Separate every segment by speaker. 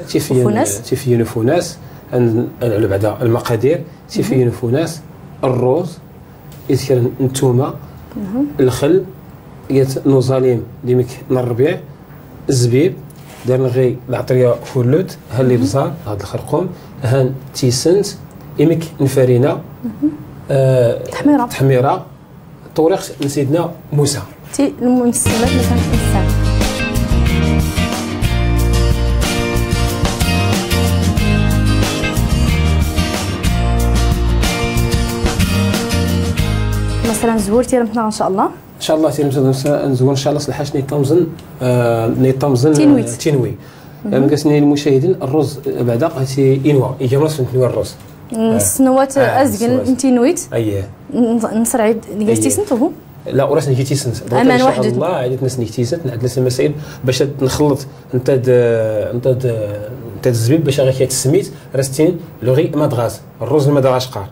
Speaker 1: تيفي
Speaker 2: فوناس.
Speaker 1: تيفي فوناس. نعلو بعدا المقادير. تيفي فوناس، الروز، يذكر الثومه، الخل، نوزاليم ديميك الربيع، الزبيب، دار غي العطريه فولوت، ها اللي بزار، هاد الخرقوم، هان تيسنت، إمك الفرينة،
Speaker 2: تحميره،
Speaker 1: تحميره، طريق سيدنا موسى.
Speaker 2: تي المسلمات مثلا الانسان. مثلا زور تيرمتنا ان شاء الله.
Speaker 1: ان شاء الله تيرمتنا نزور ان شاء الله صلحاش نيطمزن نيطمزن
Speaker 2: تينويت.
Speaker 1: تينوي. كاسني المشاهدين الرز بعدا هاتي انوا يجي راس نتنوي الرز.
Speaker 2: السنوات ازكن تينويت.
Speaker 1: اييه.
Speaker 2: نصرعي نيجي تيسنت هو؟
Speaker 1: لا وراس نيجي تيسنت.
Speaker 2: امان واحد
Speaker 1: الله عيط ناس نيجي تيسنت نعدل المسائل باش نخلط انت انت الزبيب باش غير كيتسميت راستين لوغي مدغاس الرز المدغشقر.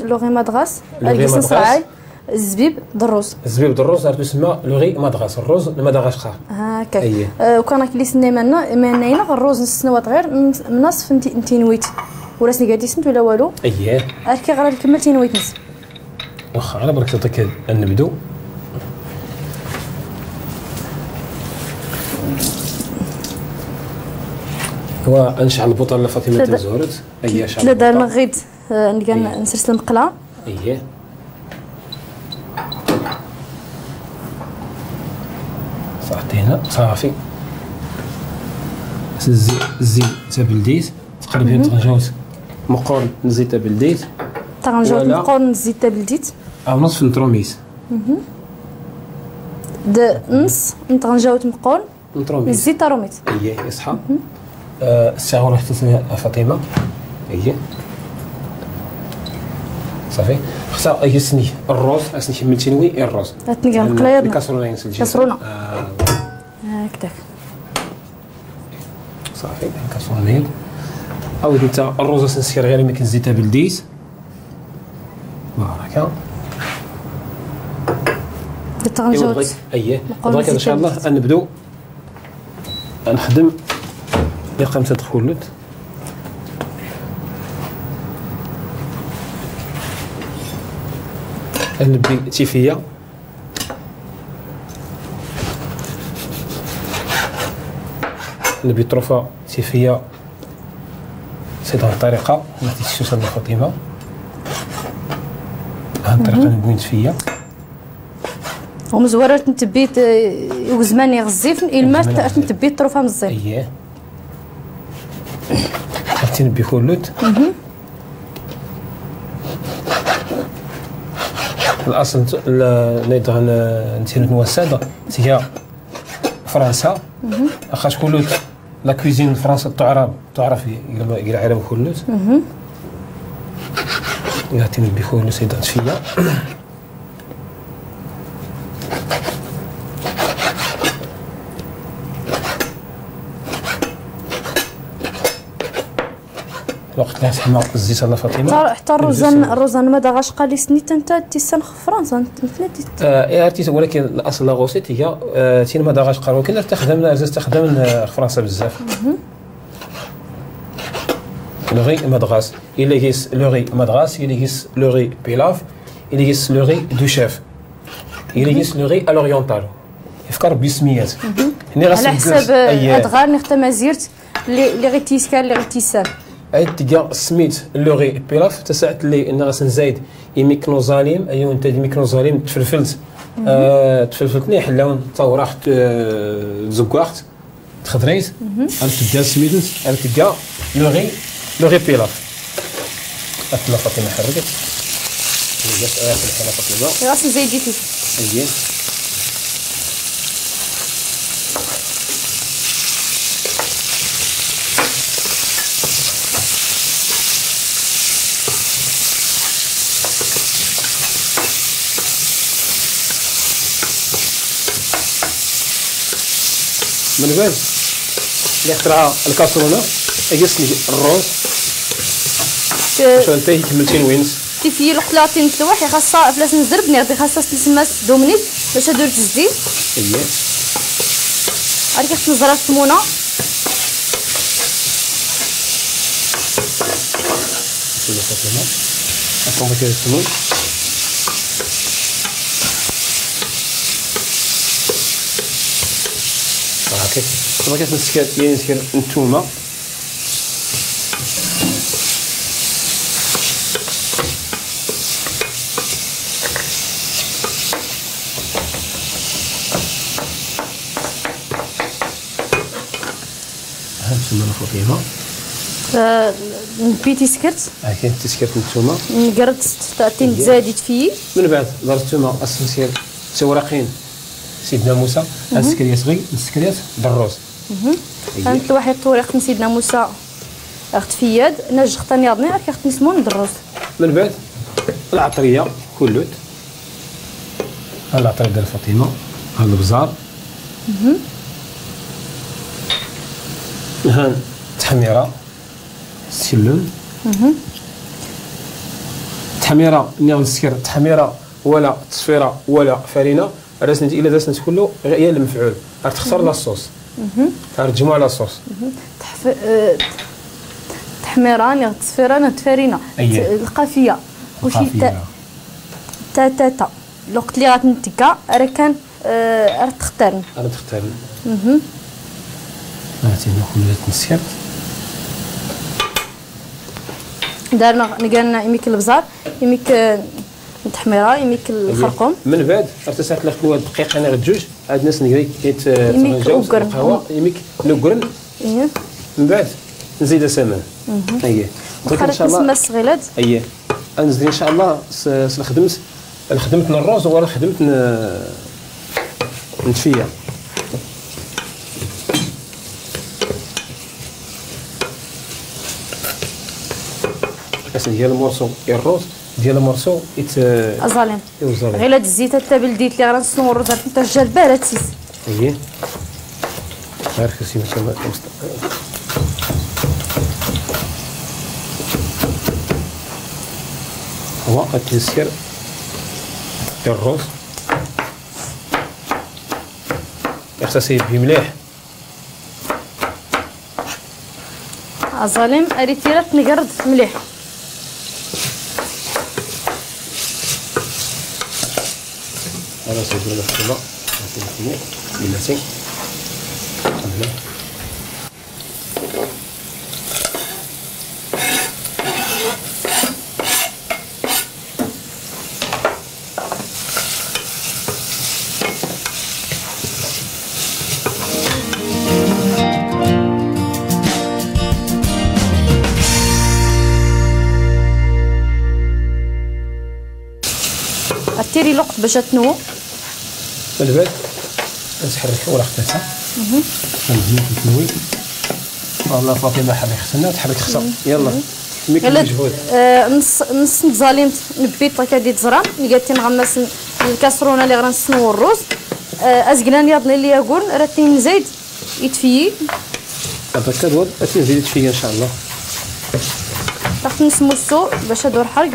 Speaker 2: لوغي مدغاس نصرعي الزبيب بالروز.
Speaker 1: الزبيب بالروز راه تسمى لوغي مدغاس الرز المدغشقر.
Speaker 2: هكاك. وكان كلي سني مالنا مالنا الروز السنوات غير نصف نتينويت وراسني قاعد يسنت ولا والو.
Speaker 1: اييه.
Speaker 2: كي غير نكمل تينويت نس.
Speaker 1: واخا على بركة الله نبدو. هو نشعل البوطه لفاطمة تزورت. اييه شعل.
Speaker 2: ثلاثة المغيد نلقى نسرس المقله.
Speaker 1: اييه. صافي صافي. الزيت تابلديت تقريبا تغنجاوت مقرن الزيت تابلديت.
Speaker 2: تغنجاوت مقرن الزيت تابلديت.
Speaker 1: او نصف نتروميس.
Speaker 2: د نص نتغنجاوت مقرن
Speaker 1: نتروميس
Speaker 2: الزيت تروميت.
Speaker 1: اييه يصحى. الساعة راح فاطمة. اييه صافي. خصها يسني الروز اسني كملتي نوي الروز.
Speaker 2: تنقع مقلايه
Speaker 1: الكاسرونه ينسل
Speaker 2: كاسرونه هكذاك
Speaker 1: صافي الكاسرونه. او انت الروز سنسير غير ملي كنزيتها بالديت باركه
Speaker 2: تغنجوت.
Speaker 1: اييه دونك ان شاء الله نبدو نخدم بقمة خلود. نبي تيفيه نبي طرفه تيفيه سيد هاد الطريقة نعطي السوسه لفاطمة. هاد الطريقة نبوي نتفيه
Speaker 2: ومزوره تنتبيت وزمان يغزيف الما تنتبيت طرفه مزيان.
Speaker 1: اييه حتى نبي خلود. الاصل نيدغ نتيرو نوساد هي فرنسا خاص كلوت لا كوزين فرنسا تعرف تعرف الى العالم كلوت. يعطيني بخول سيدات فيا. وقت لا تحمى الزيت على فاطمة.
Speaker 2: حتى الروزان الروزان مدغشقر اللي سنيت انت تيسان فرنسا
Speaker 1: انت ولكن الاصل la recette هي تين مدغشقر ولكن تخدم تستخدم فرنسا بزاف. le riz madras il existe le riz madras il existe le riz pilaf il existe le riz du chef il existe le riz à l'oriental يفكر بسميات
Speaker 2: على حساب ادغار نختم زيرت اللي غير تيسكال اللي غير تيسان.
Speaker 1: عيد تلقى سميت le riz pilaf تساعد لي ان غاس نزايد ميكنوزاليم ايوا انت ميكنوزاليم تفلفلت تفلفلتني حلاون تاوراخت زكواخت تخضريت تلقى سميت تلقى le riz pilaf. اتلا فاطمة حركت فاطمة
Speaker 2: غاس نزايد فيه.
Speaker 1: اييه من بعد اللي اخترع الكاسرونه يسني الروز باش انت كملتي وينس
Speaker 2: كيف هي القلاطين تلوحي خاصها فلاس نزربني غادي خاصها تسمى دومنيت باش هادو الزيت.
Speaker 1: اييه
Speaker 2: عاد كيخص نزرع الثمونه.
Speaker 1: كله فاطمة الطوماطيش السمون هاكاك. دابا كتنسكر يعني نسكر الثومه ها الثومه فاطمة
Speaker 2: نبيتي سكرت
Speaker 1: هاكي تسكرت الثومه
Speaker 2: نقرت تين تزاديت فيه.
Speaker 1: من بعد دارت الثومه السنسير سوراقين سيدنا موسى السكريات غير السكريات بالروز.
Speaker 2: كانت واحد الطريق من سيدنا موسى اخت فياد نجخ ثاني يضني كيخت نسمون بالروز.
Speaker 1: من بعد العطريه كلوت ها العطريه ديال فاطمة ها البزار ها التحميره السلون التحميره ملي غنسكر التحميره ولا تصفيره ولا فرينه راسنا الا دازت كله هي المفعول راه تختار la sauce راه تجمع la sauce
Speaker 2: تحميره نيغ تصفيره نيغ تفارينه القافيه وشي تا تا تا الوقت اللي غتنتكا راه كان راه تختارن
Speaker 1: راه تختارن. هاتي ناخذ نسكر
Speaker 2: دارنا قالنا يميك البزار يميك التحميره يميك الخرقوم.
Speaker 1: من بعد ارتسعت لك واحد دقيقة انا غير جوج عاد الناس نقري كيتغنجاو القهوة يميك نقرن. من بعد نزيد سمن اييه
Speaker 2: ان شاء الله الصغيلات
Speaker 1: اييه نزيد ان شاء الله خدمت خدمت الروز ولا خدمت نتفيه. ديال ال morceau الروز ديال ال morceau يت
Speaker 2: ازالين غير هاد الزيت حتى بلديت اللي غنصنو الروز ترجع البارد تيس
Speaker 1: اييه غير خصني مثلا هو التسكر ديال الروز خصها يبي مليح.
Speaker 2: ازالين اريتيرات نقرد مليح.
Speaker 1: هذا سيدنا الخدمة بلاتي
Speaker 2: تيري الوقت باش تنو.
Speaker 1: من بعد نتحرك ولا خطيتها نزيد تنوي والله فاطمة حرك خصنا تحرك خصها يلا ميك المجهود.
Speaker 2: نص نص نتزاليمت نبيت كادي تزرع قالت نغمس الكاسرونه اللي غنسنو الروز ازقلان يضني اللي يقول راه تين زايد يتفيي
Speaker 1: هذا كدور تنزيد يتفيي ان شاء الله.
Speaker 2: تحت نسموسو باش هادو الحرق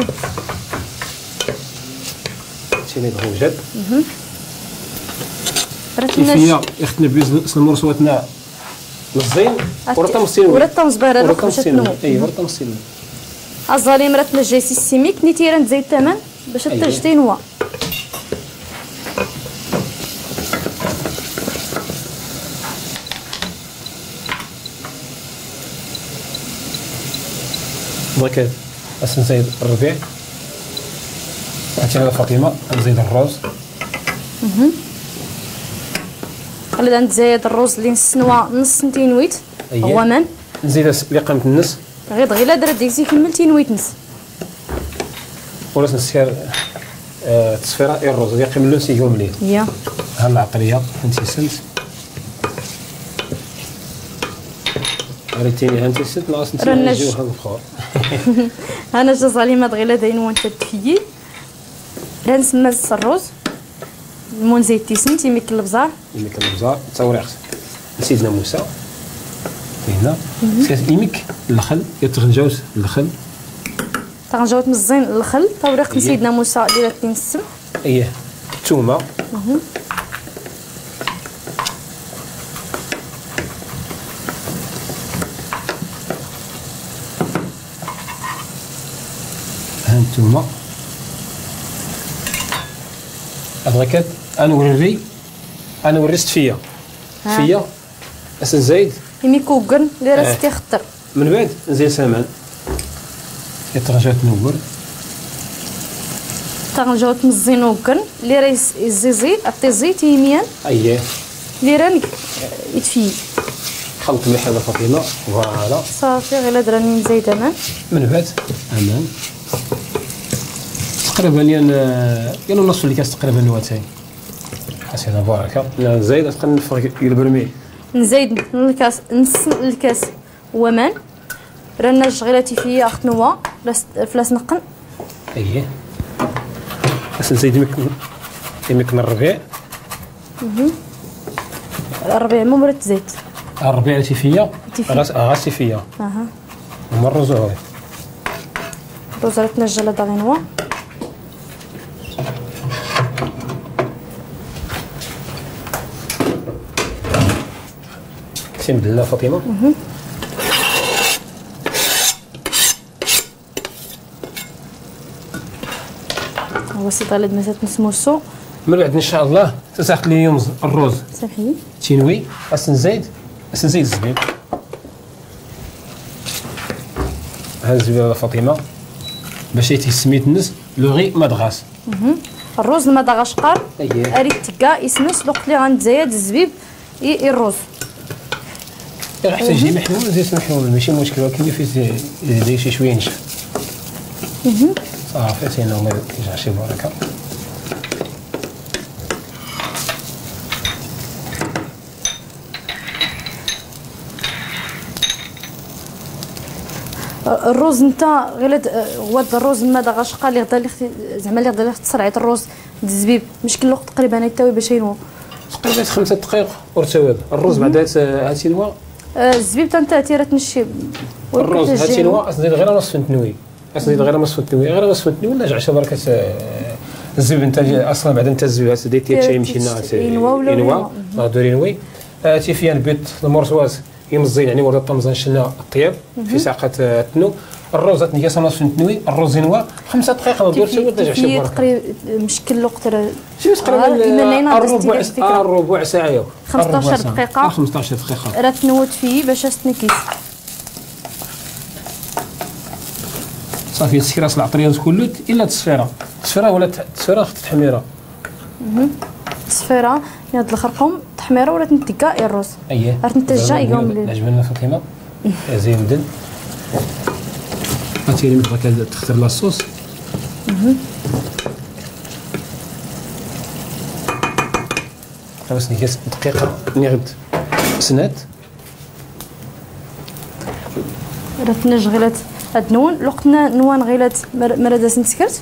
Speaker 1: وجد كيفية اختنا بيز المرسواتنا الزين ورطم السين
Speaker 2: ورطم زبيره باش تنمو
Speaker 1: اي ورطم السين
Speaker 2: الظالم راه تنجيسي السيميك نيتيران تزيد الثمن باش تجتين هو
Speaker 1: بغيت نزيد الربيع عطينا فاطمة نزيد الروز.
Speaker 2: غادي نزيد الروز اللي نسنوا نص تينويت هو من
Speaker 1: نزيد اللي قامت النص
Speaker 2: غير غير درت ديك كمل تينويت نص
Speaker 1: وراس نسير تصفيره الروز اللي قيم اللون سيجو مليح.
Speaker 2: يا
Speaker 1: ها العقلية انت سنت ريتيني انت سنت ناقص انت نجيو هذا البخور.
Speaker 2: انا جزالي ما دغيا داين وانت تفيي راه نسمى الروز المون زيت تيسن تيميك البزار
Speaker 1: يميك البزار توريق سيدنا موسى هنا يميك الخل يتغنجاوس الخل
Speaker 2: تغنجاوت مزيان الخل توريق سيدنا موسى اللي راه السم
Speaker 1: اييه الثومه ها انتوما هاد انوري انوري ستفيه فيا اسن زايد
Speaker 2: يميكوكن اللي راه تيخطر.
Speaker 1: من بعد نزيد سامان يترجع تنور
Speaker 2: ترجعو تمزينوكن اللي راه الزيزي الطيزي تيميان
Speaker 1: اييه
Speaker 2: اللي راه يتفي.
Speaker 1: خلط مليح هذا فاطمة فوالا
Speaker 2: صافي غير دراني نزيد امان.
Speaker 1: من بعد امان تقريبا ين نص اللي كاس تقريبا نواتاي حسينا بركة. لا زايد تبقى نفرق البرميل
Speaker 2: نزيد الكاس نص الكاس ومان رانا الشغيلاتي فيا اخت نوا فلاس نقن
Speaker 1: اييه نزيد يمكن الربيع.
Speaker 2: الربيع مو مرت زيت
Speaker 1: الربيع تيفيا غاس تيفيا
Speaker 2: اها
Speaker 1: هما الرز هو
Speaker 2: الرز راه تنجل داغينوا
Speaker 1: بسم الله فاطمة.
Speaker 2: هو سي طالب مازال نسموسو.
Speaker 1: من بعد ان شاء الله تساق لي يوم الرز
Speaker 2: صافي
Speaker 1: تينوي اسن زيد الزبيب. ها الزبيب فاطمة باش يتسميت الناس le riz مدغاس.
Speaker 2: الرز المدغشقر اريد تكا يسنس الوقت اللي غنتزايد الزبيب الرز
Speaker 1: حتى يجي محمول زيت محمول ماشي مشكل، ولكن فيه يزيد شي شوية ينشف. صافي تينا الله يجعل شي بركة.
Speaker 2: الرز نتا غير هو الرز المدغشقر اللي غدا زعما اللي غدا تسرعيت الرز الزبيب مشكل الوقت تقريبا يتاوي باش ينوى
Speaker 1: تقريبا 5 دقائق ورتواب الرز بعدا هاتينوا
Speaker 2: الزبيب تا انت راه تنشي
Speaker 1: الرز هاتينوا نزيد غير نص تنوي نزيد غير نص تنوي غير نص تنوي ولا جعش بركة الزبيب انت اصلا بعدا انت الزبيب ديتي شي يمشي لنا ينوا غادو ينوي تيفيا البيت المرسواس يمزين يعني ورد الطمزان شنا الطياب في ساقه التنو الروز تنقص نص تنوي الروز ينوا 5 دقائق ندور شي ولا شي بركة
Speaker 2: تقريبا مشكل الوقت راه
Speaker 1: شي تقريبا الربع ساعة ياك
Speaker 2: 15 دقيقة
Speaker 1: 15 دقيقة
Speaker 2: راه تنوت فيه باش تنكيس
Speaker 1: صافي. السكراس العطريه كله الا التصفيره التصفيره ولا التصفيره خت تحميره
Speaker 2: التصفيره هاد الخرقوم تحميره ولا تنتكا الروز
Speaker 1: اييه
Speaker 2: راه تنتجا يقوم لي
Speaker 1: عجبنا فاطمة زين مدن هاتي لي متبقى تختار لاصوص. بس نقص دقيقة نغد سنات
Speaker 2: راه تنج غيلات هاد نون لقطنا نوان غيلات مراداس نسكرت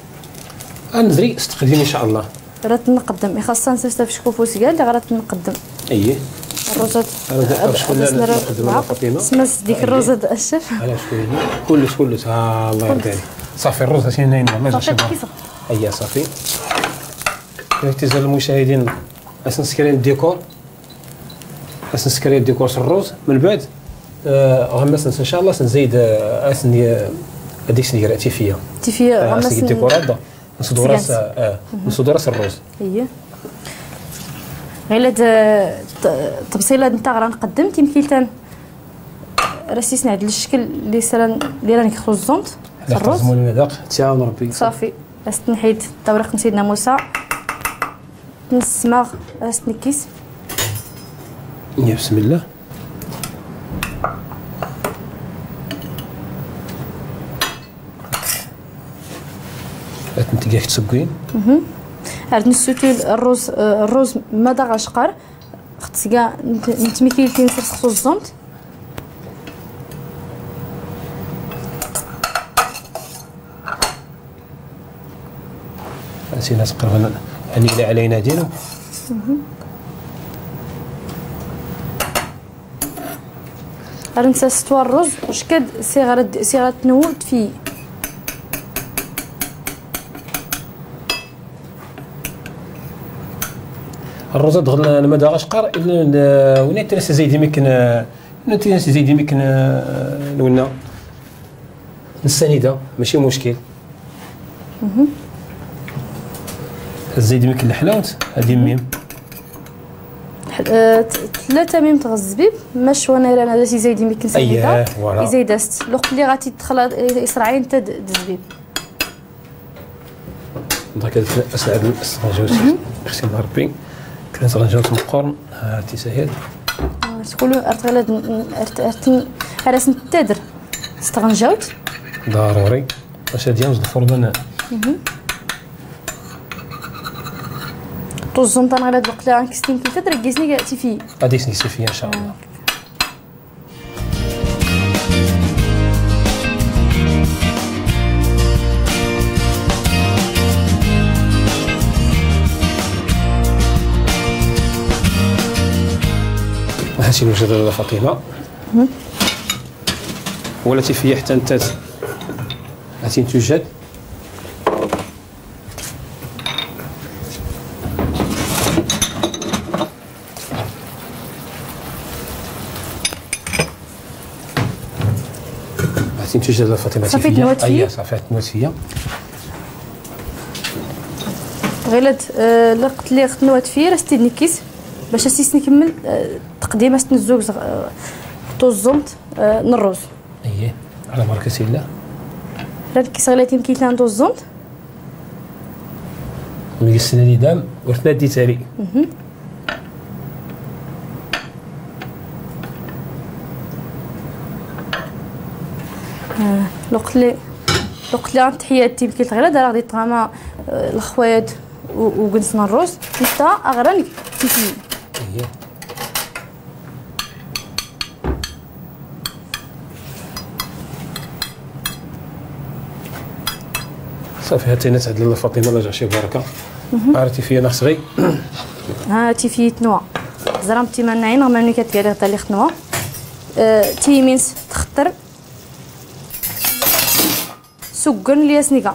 Speaker 1: نزري استقدم ان شاء الله
Speaker 2: راه تنقدم خاصة نسرت في شكوفوس كاع اللي غرا تنقدم
Speaker 1: اييه
Speaker 2: الروزات
Speaker 1: نقدم فاطمة
Speaker 2: سمس ديك الروزه الشيف
Speaker 1: علاش كلش كلش ها الله يرضي عليك. صافي الروز هاتي نايم الله يجزاك خير. اييه صافي اعتزال المشاهدين اسنسكرين الديكور اسنسكرين الديكور الروز. من بعد غمس ان شاء الله سنزيد اسني هذيك سنيرة تيفيه
Speaker 2: تيفيه
Speaker 1: غمس الديكور هذا نصدو راس نصدو راس الروز.
Speaker 2: اييه غير هاد التبصيله نتاع راه نقدم تيمكن تان راسي نعدل الشكل اللي سران اللي راه نكخو الزونت
Speaker 1: الروز المذاق تعاون ربي
Speaker 2: صافي. استنحيد التوريق سيدنا موسى نسماغ استنكيس
Speaker 1: يا بسم الله. انت كيف تسقين
Speaker 2: عاد نسوتو الروز الروز مدغشقر خص كاع نتميكيل تنسرسخو الزونت
Speaker 1: هاتينا تقريبا يعني علينا ديالو.
Speaker 2: غادي نسستوا الرز واش كاد سي غاد تنوت في
Speaker 1: الرز دغل مدغشقر وين تنس زيد يمكن تنس زيد يمكن نولنا السنيده ماشي مشكل. زيد ميك الحلاوت هادي ميم
Speaker 2: 3 ميم تغ الزبيب ماش وانا راه هذا زايد ميك نسيدا زايد است الوقت اللي غادي تدخل اسرعين حتى الزبيب
Speaker 1: دونك اسعد السغنجوت اختي ربي كان سغنجوت مقرن هاتي ساهل
Speaker 2: تقولوا ارتغلاد راس نتدر استغنجوت
Speaker 1: ضروري باش هادي نزيد الفرن.
Speaker 2: طوزون طن غير هاد الوقت اللي غنكستين كي تدرك كيسني تيفي
Speaker 1: غادي يسني تيفي ان شاء الله. هادشي نوجد لاله فاطمة ولا تيفي حتى انت هاتي توجد. توجد فاطمة
Speaker 2: صافي تنوات فيا.
Speaker 1: صافي تنوات فيا
Speaker 2: غير لقت لي تنوات فيا راه ستيدني كيس باش اسيس نكمل تقديم استنزوك طوزمت نروز.
Speaker 1: اييه على بركة الله.
Speaker 2: راه كيس غلاتي مكيتان طوزمت
Speaker 1: ملي السنة دام ورثنا دي تاري.
Speaker 2: الوقت اللي غنتحياتي بكيت غير دار غادي طغاما الخواد وجنسنا الروز حتى اغران كيفي.
Speaker 1: اييه صافي هاتينا تعدل لاله فاطمة الله يجعل شي بركة. عرفتي فيا ناقص غير
Speaker 2: ها تيفي تنوع زرامتي منعين غما ملي كتقالي غدا لي خنوع تيمينس تخطر سكن ليا سنيكا.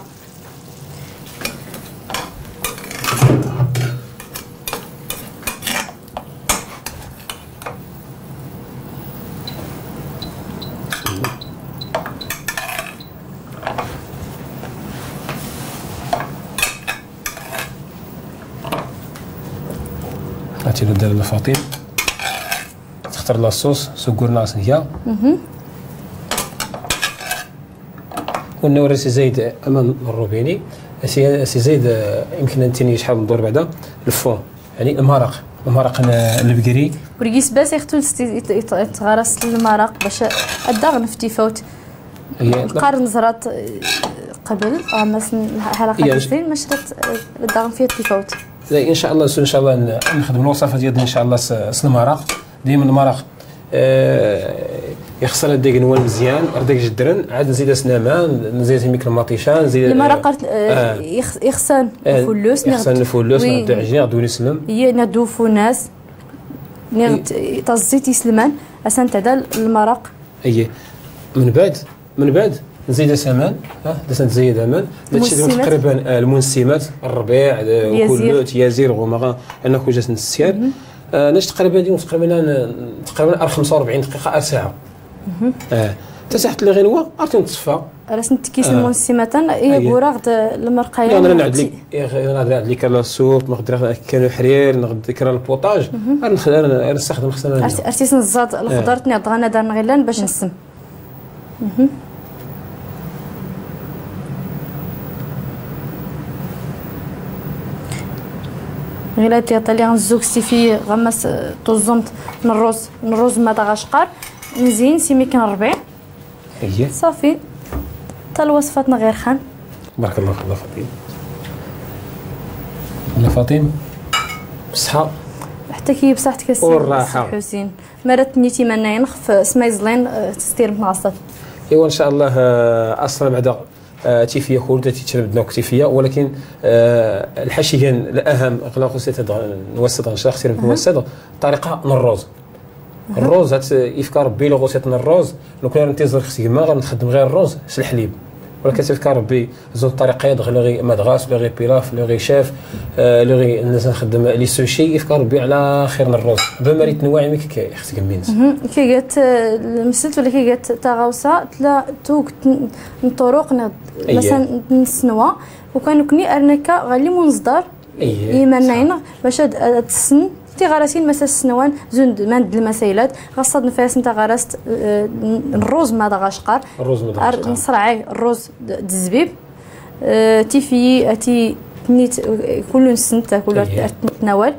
Speaker 1: هاتي لو دار فاطمة تختار لاصوص سكرنا سنيكا. والنوري سي زايد امام الروبيني سي زايد يمكن انتني شحال ندور بعدا الفون يعني المرق البقري
Speaker 2: ورقيس باس يختل يتغرس المرق باش الدغن في تيفوت قارن زرات قبل مثلا الحلقة الفين ما شرت الدغن فيها تيفوت.
Speaker 1: ان شاء الله ان شاء الله نخدم الوصفة ديالنا ان شاء الله المرق ديما المرق يخسر ديك نوال مزيان رديك جدرن عاد نزيد سنامان نزيد ميك المطيشه نزيد
Speaker 2: المرق يخسن الفلوس
Speaker 1: يخسن الفلوس نغدو عجين غدو يسلم
Speaker 2: هي ندو فناس نغد الزيت يسلمان اسان تعدل المرق.
Speaker 1: اي من بعد نزيد سامان ها نزيد امان هادشي تقريبا المنسمات الربيع وكل يازير غمغه انا كوجات نسير ناش تقريبا اليوم تقريبا 45 دقيقة ساعة. حتى تحت اللي غنوا عرفتي نتصفى
Speaker 2: راس نتكيس المنسمات هي كورا غد المرقايه.
Speaker 1: انا نعد لك نعد لك la soupe نقدر كانوا حرير نقدر كرا ال potage نستخدم خصنا
Speaker 2: ارتيس نزاد الخضر تنعط غانا دار نغيلان باش نسم. غير تيطلي غنزوك سيفي غمس طزمت من الروز ما دغاشقار مزيان سيمي كان ربيع.
Speaker 1: اييه
Speaker 2: صافي حتى الوصفاتنا غير خان.
Speaker 1: بارك الله فيك فاطمة. لا فاطمة بصحة
Speaker 2: حتى كي بصحتك السي حسين مرات نيتي منا ينخف سمايزلين تستير معصب.
Speaker 1: ايوا ان شاء الله اصلا بعدا تيفيه كل تيتشرب دنوك تيفيه ولكن الحشي كان الاهم غلا خصني نوسط ان شاء الله نوسط طريقه من الروز. الروز هات يفكر ربي لو غوسيت من الروز لو كان نتيزر خصي ما غنخدم غير الروز س الحليب ولكن تفكر ربي زون الطريقة يدخل غير مدغاس ولا غير بيلاف ولا غير شاف ولا غير الناس نخدم les sushis يفكر ربي على خير من الروز بما ريت نواعي ميك كي خصك مينز
Speaker 2: كي قالت المسلت ولا كي قالت تاغاوسا تلا توك طرق مثلا نسنوا وكانوا كني ارنكا غالي منصدر ايمان باش تسن تيغاراسين مثلا السنوان زوند مند المسائلات غصاد نفاس نتا غرست الروز ما دغاشقر
Speaker 1: الروز ما دغاشقر
Speaker 2: نصرعي الروز د الزبيب تيفي تي تنيت كل سنت كل تناول.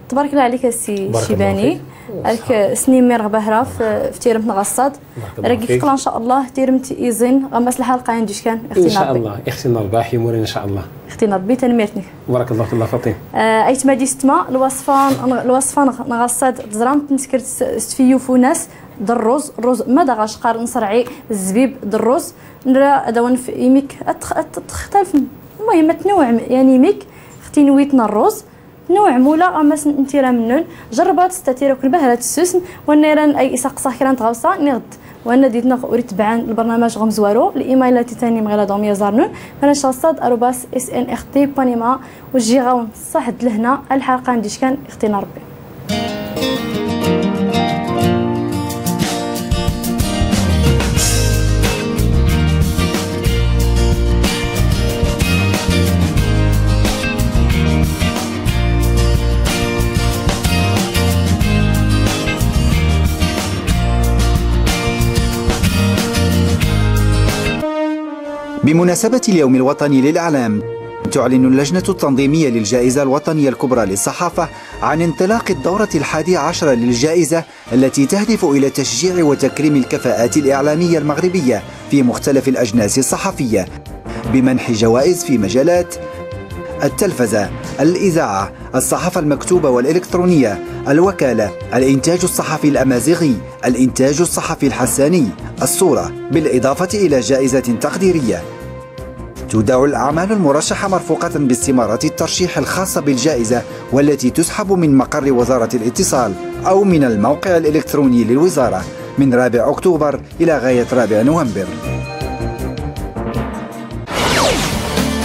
Speaker 2: تبارك الله عليك السي الشيباني راك سنين مي رغبة في تيرمت نغصاد راك فقلا ان شاء الله تيرمت ايزين غمس الحلقة عندي كان
Speaker 1: اختي ان شاء الله اختي رباح يمورين ان شاء الله
Speaker 2: اختي ربي تنميرتنك
Speaker 1: بارك الله فيك فاطمة.
Speaker 2: ايت مادي ستما الوصفة نغصاد تزرام تنسكرت ستفيو ناس الروز الروز ما دغاشقار نصرعي الزبيب الروز نرى هذا في يميك تختلف المهم تنوع يعني ميك اختي نويتنا الروز نوع مولا اما انتيرا منون جربات ستاتيرا كل بهرات السوسن ونيران اي سقصه كران تغوصا نغد وانا ديتنا اريد تبعان البرنامج غمزوارو الايميلات تاني مغلا دوميا زارنون فانا شاصاد @snrt.ma وجي غاون صح لهنا الحلقة عندي كان اختي ربي.
Speaker 3: بمناسبة اليوم الوطني للإعلام، تعلن اللجنة التنظيمية للجائزة الوطنية الكبرى للصحافة عن انطلاق الدورة 11 للجائزة التي تهدف إلى تشجيع وتكريم الكفاءات الإعلامية المغربية في مختلف الأجناس الصحفية بمنح جوائز في مجالات التلفزة، الإذاعة، الصحافة المكتوبة والإلكترونية، الوكالة، الإنتاج الصحفي الأمازيغي، الإنتاج الصحفي الحساني، الصورة، بالإضافة إلى جائزة تقديرية. تودع الأعمال المرشحة مرفوقة باستمارات الترشيح الخاصة بالجائزة والتي تسحب من مقر وزارة الاتصال أو من الموقع الإلكتروني للوزارة من 4 أكتوبر إلى غاية 4 نوفمبر.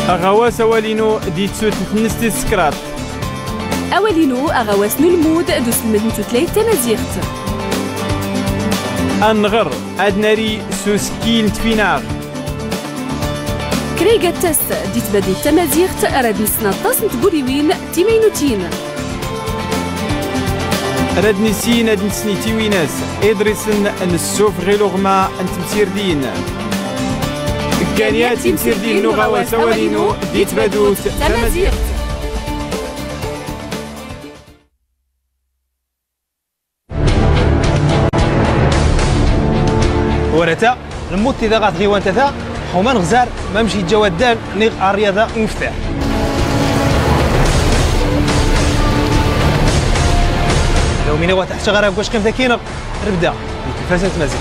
Speaker 4: أغواس أولينو ديتسو تنستي سكرات
Speaker 5: أولينو أغواس نلمود دوس المدن تلاي تمازيغت
Speaker 4: أنغر أدناري سوسكين تفيناغ
Speaker 5: كريغا تاس ديت بادي تمازيغت أراد نسنا طاس نتبوليوين تيمينوتين
Speaker 4: راد نسين أد نسني تيويناس إدريسن نسوف غيلوغما أنت دين كانيات تمسير دين نغاواس أولينو ديت بادوت تمازيغت.
Speaker 6: ورتا الموت إذا غات غيوان تثا حومان غزار ما مشي جواد دال نيغ الرياضة مفتاح. لو ميني تحت غراب واش قيمتها كاينة ربدا التلفازة تمازيغ.